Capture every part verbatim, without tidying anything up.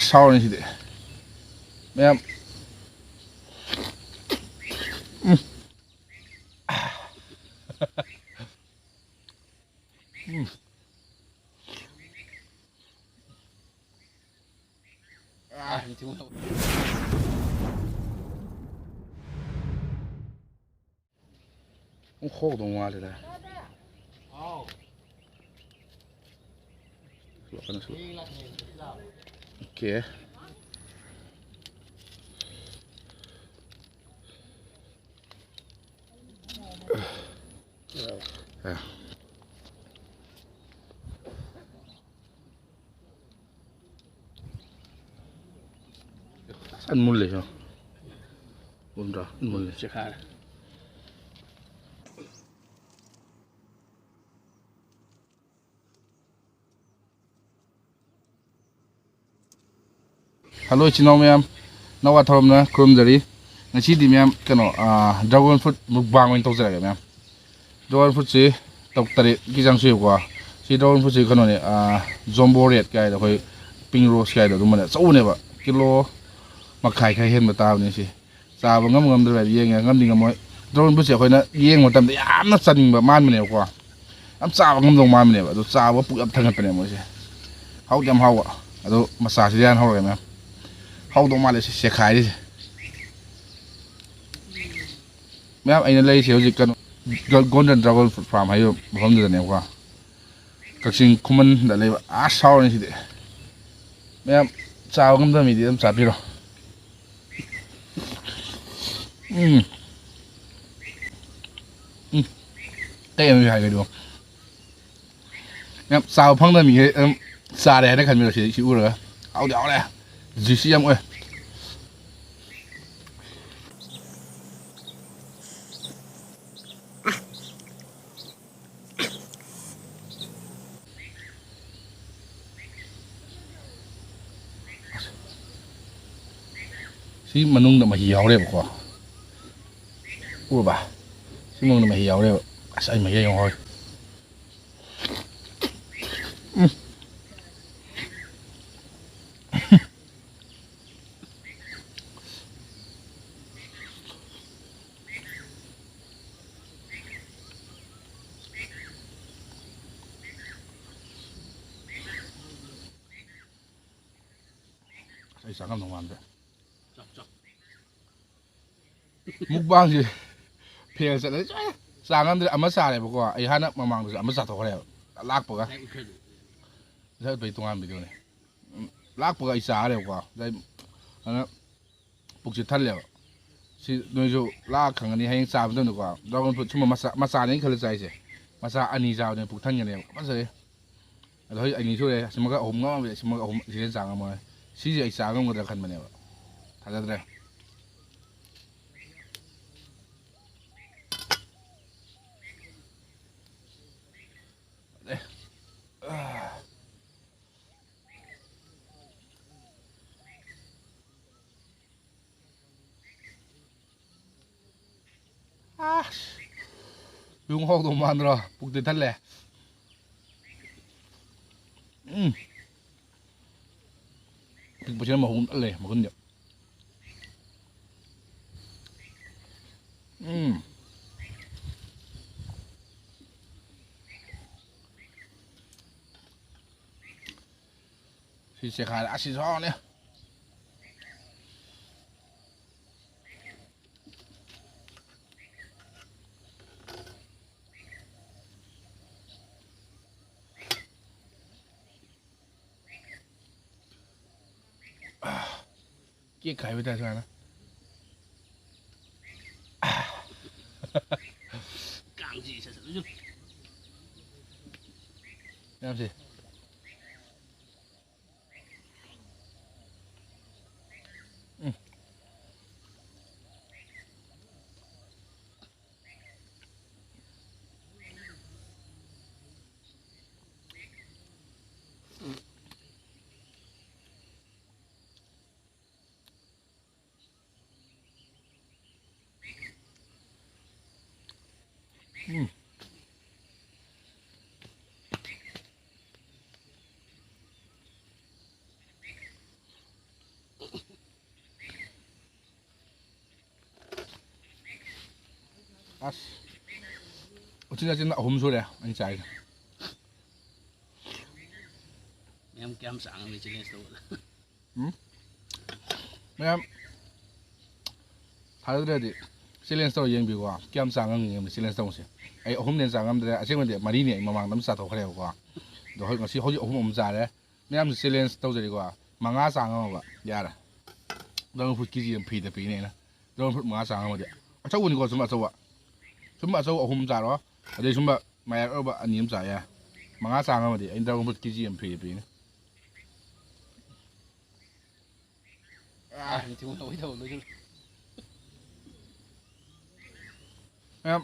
ꯁꯥꯎꯔꯅꯤ ꯁꯤꯗꯤ ꯃꯌꯥꯝ꯫ ꯎꯝ꯫ ꯎꯝ꯫ ꯑꯃꯨꯛ ꯍꯧꯗꯧ ꯃꯥꯜꯂꯦꯗ꯫ ꯑꯣꯀꯦ꯫ ꯑ꯫ ꯐꯖꯅ ꯃꯨꯜꯂꯦ ꯁꯤꯃ꯫ ꯎꯝꯗ꯭ꯔꯣ? ꯃꯨꯜꯂꯦ꯫ ꯆꯦꯈꯥꯏꯔꯦ꯫ ꯍꯜꯂꯣ ꯏꯆꯤꯟ ꯏꯅꯥꯎ ꯃꯌꯥꯝ, ꯅꯋꯥ ꯊꯧꯔꯝꯅ ꯈꯨꯔꯨꯝꯖꯔꯤ꯫ ꯉꯁꯤꯗꯤ ꯃꯌꯥꯝ ꯀꯩꯅꯣ, ꯑꯥ, dragon fruit mukbang ꯑꯣꯏꯅ ꯇꯧꯖꯔꯒꯦ ꯃꯌꯥꯝ꯫ Dragon fruitꯁꯤ ꯇꯔꯨꯛ ꯇꯔꯦꯠꯀꯤ ꯆꯥꯡ ꯁꯨꯏꯕꯀꯣ꯫ ꯁꯤ dragon fruitꯁꯤ ꯀꯩꯅꯣꯅꯦ, ꯑꯥ, jumbo red ꯀꯥꯏꯗ ꯑꯩꯈꯣꯏ pink rose ꯀꯥꯏꯗ ꯑꯗꯨꯝꯕꯅꯦ, ꯑꯆꯧꯕꯅꯦꯕ꯫ ꯀꯤꯂꯣ ꯃꯈꯥꯏ ꯈꯔ ꯍꯦꯟꯕ ꯇꯥꯕꯅꯦ ꯁꯤ꯫ ꯆꯥꯕ ꯉꯝꯕ ꯉꯝꯗꯕ ꯍꯥꯏꯗꯣ ꯌꯦꯡꯉꯦ, ꯉꯝꯗꯤ ꯉꯝꯃꯣꯏ꯫ Dragon fruitꯁꯦ ꯑꯩꯈꯣꯏꯅ ꯌꯦꯡꯕ ꯃꯇꯝꯗ ꯌꯥꯝꯅ ꯆꯥꯅꯤꯡꯕ ꯃꯥꯟꯕꯅꯦꯕꯀꯣ꯫ ꯌꯥꯝ ꯆꯥꯕ ꯉꯝꯗꯧ ꯃꯥꯟꯕꯅꯦꯕ꯫ ꯑꯗꯨ ꯆꯥꯕ ꯄꯨꯛ ꯌꯥꯝ ꯊꯟꯒꯠꯄꯅꯦ ꯃꯣꯏꯁꯦ꯫ ꯍꯥꯎꯗꯤ ꯌꯥꯝ ꯍꯥꯎꯕ꯫ ꯑꯗꯣ ꯃꯆꯥꯁꯤꯗꯤ ꯍꯥꯟꯅ ꯍꯧꯔꯒꯦ ꯃꯌꯥꯝ꯫ ꯍꯥꯎꯗꯧ ꯃꯥꯜꯂꯦ ꯁꯤ ꯆꯦꯈꯥꯏꯔꯤꯁꯦ꯫ ꯃꯌꯥꯝ ꯑꯩꯅ ꯂꯩꯔꯤꯁꯦ ꯍꯧꯖꯤꯛ ꯀꯩꯅꯣ, ꯒ-, Golden Dragon Fruit Farm ꯍꯥꯏꯔꯤꯕ ꯃꯐꯝꯗꯨꯗꯅꯦꯕꯀꯣ꯫ ꯀꯛꯆꯤꯡ ꯈꯨꯃꯟꯗ ꯂꯩꯕ꯫ ꯑꯁ ꯍꯥꯎꯔꯅꯤ ꯁꯤꯗꯤ꯫ ꯃꯌꯥꯝ ꯆꯥꯕ ꯉꯝꯗꯕ ꯃꯤꯗꯤ ꯑꯗꯨꯝ ꯆꯥꯕꯤꯔꯣ꯫ ꯎꯝ꯫ ꯎꯝ꯫ ꯀꯩ ꯑꯃ ꯍꯥꯏꯒꯗꯣ? ꯌꯥꯝ ꯆꯥꯕ ꯐꯪꯗꯕ ꯃꯤꯈꯩ ꯑꯗꯨꯝ ꯆꯥꯔꯦ ꯍꯥꯏꯅ ꯈꯟꯕꯤꯔꯣ ꯁꯤ, ꯁꯤ ꯎꯔꯒ꯫ ꯍꯥꯎꯗꯤ ꯍꯥꯎꯔꯦ꯫ Juicy ꯌꯥꯝ ꯑꯣꯏ꯫ ꯁꯤ ꯃꯅꯨꯡꯗ ꯃꯍꯤ ꯌꯥꯎꯔꯦꯕꯀꯣ꯫ ꯎꯔꯕ? ꯁꯤ ꯃꯅꯨꯡꯗ ꯃꯍꯤ ꯌꯥꯎꯔꯦꯕ꯫ ꯑꯁ, ꯑꯩ ꯃꯍꯤ ꯌꯥꯝ ꯍꯥꯎꯋꯦ꯫ ꯎꯝ꯫ ꯑꯩ ꯆꯥ ꯉꯝꯗꯧ ꯃꯥꯟꯗ꯭ꯔꯦ꯫ ꯆꯥꯎ, ꯆꯥꯎ꯫ ꯃꯨꯛꯕꯥꯡꯁꯤ ꯐꯦꯜ ꯆꯠꯂꯗꯤ ꯆꯥ-, ꯆꯥ ꯉꯝꯗ꯭ꯔꯦ꯫ ꯑꯃ ꯆꯥꯔꯦꯕꯀꯣ, ꯑꯩ ꯍꯥꯟꯅ ꯃꯃꯥꯡꯗꯁꯨ ꯑꯃ ꯆꯥꯊꯣꯛꯈ꯭ꯔꯦꯕ꯫ ꯂꯥꯛꯄꯒ꯫ ꯉꯁꯥꯏ ꯎꯠꯄꯩ ꯇꯣꯉꯥꯟꯕ ꯚꯤꯗꯤꯑꯣꯅꯦ꯫ ꯎꯝ, ꯂꯥꯛꯄꯒ ꯑꯩ ꯆꯥꯈ꯭ꯔꯦꯕꯀꯣ꯫ ꯉꯁꯥꯏ ꯑꯗꯨꯅ ꯄꯨꯛꯁꯤ ꯊꯜꯂꯦꯕ꯫ ꯁꯤ ꯅꯣꯏꯁꯨ ꯂꯥꯛꯑ ꯈꯪꯒꯅꯤ, ꯍꯌꯦꯡ ꯆꯥꯕ ꯃꯇꯝꯗꯀꯣ꯫ ꯗ꯭ꯔꯥꯒꯣꯟ ꯐ꯭ꯔꯨꯠ ꯁꯨꯝꯕ ꯃꯆꯥ, ꯃꯆꯥꯅꯦ ꯈꯜꯂ ꯆꯥꯏꯁꯦ꯫ ꯃꯆꯥ ꯑꯅꯤ ꯆꯥꯕꯅꯦ ꯄꯨꯛ ꯊꯟꯒꯅꯦꯕ꯫ ꯐꯖꯔꯦ꯫ ꯑꯗꯣ ꯍꯧꯖꯤꯛ ꯑꯅꯤ ꯁꯨꯔꯦ꯫ ꯁꯤꯃꯒ ꯑꯍꯨꯝ ꯉꯝꯃꯕꯗꯤ ꯁꯤꯃꯒ ꯑꯍꯨꯝ ꯁꯤꯗꯩ ꯆꯥ ꯉꯝꯃꯣꯏ꯫ ꯁꯤꯁꯦ ꯑꯩ ꯆꯥ ꯉꯝꯒꯗ꯭ꯔꯥ ꯈꯟꯕꯅꯦꯕ꯫ ꯊꯥꯖꯗ꯭ꯔꯦ꯫ ꯑꯁ! ꯌꯨꯡ ꯍꯥꯎꯗꯧ ꯃꯥꯟꯗ꯭ꯔꯣ? ꯄꯨꯛꯇꯤ ꯊꯜꯂꯦ꯫ ꯎꯝ꯫ ꯑꯄꯤꯛꯄꯁꯤꯅ ꯃꯍꯨꯝ ꯊꯜꯂꯦ, ꯃꯒꯨꯟꯗꯤ꯫ ꯎꯝ꯫ ꯁꯤ ꯆꯦꯈꯥꯏꯔꯦ꯫ ꯑꯁꯤꯁꯨ ꯍꯥꯎꯅꯤ꯫ ꯀꯦꯛ ꯈꯥꯏꯕ ꯇꯥꯏ ꯁꯨꯃꯥꯏꯅ꯫ ꯀꯥꯡꯁꯤ ꯁꯠ ꯁꯠ ꯂꯣꯏꯁꯤꯜꯂꯨ꯫ ꯃꯌꯥꯝꯁꯦ꯫ ꯎꯝ꯫ ꯎꯝ꯫ ꯑꯁ꯫ ꯎꯆꯤꯟ ꯅꯥꯆꯤꯟꯅ ꯑꯍꯨꯝ ꯁꯨꯔꯦ ꯑꯩꯅ ꯆꯥꯔꯤꯁꯦ꯫ ꯃꯌꯥꯝ ꯀꯌꯥꯝ ꯆꯥ ꯉꯝꯃꯤ challenge ꯇꯧꯕꯗ? ꯎꯝ? ꯃꯌꯥꯝ ꯊꯥꯖꯗ꯭ꯔꯗꯤ ꯆꯦꯂꯦꯟꯖ ꯇꯧꯔ ꯌꯦꯡꯕꯤꯌꯨꯀꯣ꯫ ꯀꯌꯥꯝ ꯆꯥ ꯉꯝꯒꯦ ꯌꯦꯡꯕ ꯆꯦꯂꯦꯟꯖ ꯇꯧꯕꯁꯦ꯫ ꯑꯩ ꯑꯍꯨꯝꯗ ꯍꯦꯟꯅ ꯆꯥ ꯉꯝꯗ꯭ꯔꯦ꯫ ꯑꯁꯦꯡꯕꯗꯤ ꯃꯔꯤꯅꯤ ꯑꯩ ꯃꯃꯥꯡꯗ ꯑꯃ ꯆꯥꯊꯣꯛꯈ꯭ꯔꯦꯕꯀꯣ꯫ ꯑꯗꯣ ꯍꯧꯖꯤꯛ ꯉꯁꯤ ꯍꯧꯖꯤꯛ ꯑꯍꯨꯝ ꯑꯃ ꯆꯥꯔꯦ꯫ ꯃꯌꯥꯝꯁꯨ ꯆꯦꯂꯦꯟꯖ ꯇꯧꯖꯔꯤꯀꯣ꯫ ꯃꯉꯥ ꯆꯥ ꯉꯝꯃꯕ ꯌꯥꯔꯦ꯫ ꯗ꯭ꯔꯥꯒꯟ ꯐ꯭ꯔꯨꯠ ꯀꯦ ꯖꯤ ꯑꯃ ꯐ꯭ꯔꯤꯗ ꯄꯤꯅꯤ ꯑꯩꯅ꯫ ꯗ꯭ꯔꯥꯒꯟ ꯐ꯭ꯔꯨꯠ ꯃꯉꯥ ꯆꯥ ꯉꯝꯃꯗꯤ꯫ ꯑꯆꯧꯕꯅꯤꯀꯣ ꯁꯨꯝꯕ ꯑꯆꯧꯕ꯫ ꯁꯨꯝꯕ ꯑꯆꯧꯕ ꯑꯍꯨꯝ ꯆꯥꯔꯣ꯫ ꯑꯗꯩ ꯁꯨꯝꯕ ꯃꯌꯥꯏ ꯑꯣꯏꯕ ꯑꯅꯤ ꯑꯃ ꯆꯥ ꯌꯥꯏ꯫ ꯃꯉꯥ ꯆꯥ ꯉꯝꯃꯗꯤ ꯑꯩꯅ ꯗ꯭ꯔꯥꯒꯟ ꯐ꯭ꯔꯨꯠ ꯀꯦ ꯖꯤ ꯑꯃ ꯐ꯭ꯔꯤꯗ ꯄꯤꯅꯤ꯫ ꯑꯥ, ꯅꯤꯡꯊꯤ ꯂꯧꯏ ꯊꯕꯛ ꯂꯣꯏꯁꯤꯜꯂꯦ꯫ ꯃꯌꯥꯝ,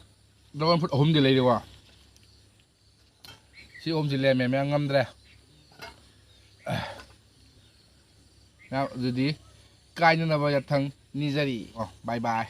ꯗ꯭ꯔꯥꯒꯟ ꯐ꯭ꯔꯨꯠ ꯑꯍꯨꯝꯗꯤ ꯂꯩꯔꯤꯀꯣ꯫ ꯁꯤ ꯑꯍꯨꯝꯁꯤ ꯂꯦꯝꯃꯦ, ꯃꯌꯥꯝ ꯉꯝꯗ꯭ꯔꯦ꯫ ꯃꯌꯥꯝ, ꯑꯗꯨꯗꯤ ꯀꯥꯏꯅꯅꯕ ꯌꯥꯊꯪ ꯅꯤꯖꯔꯤ꯫ ꯑꯣ, bye bye꯫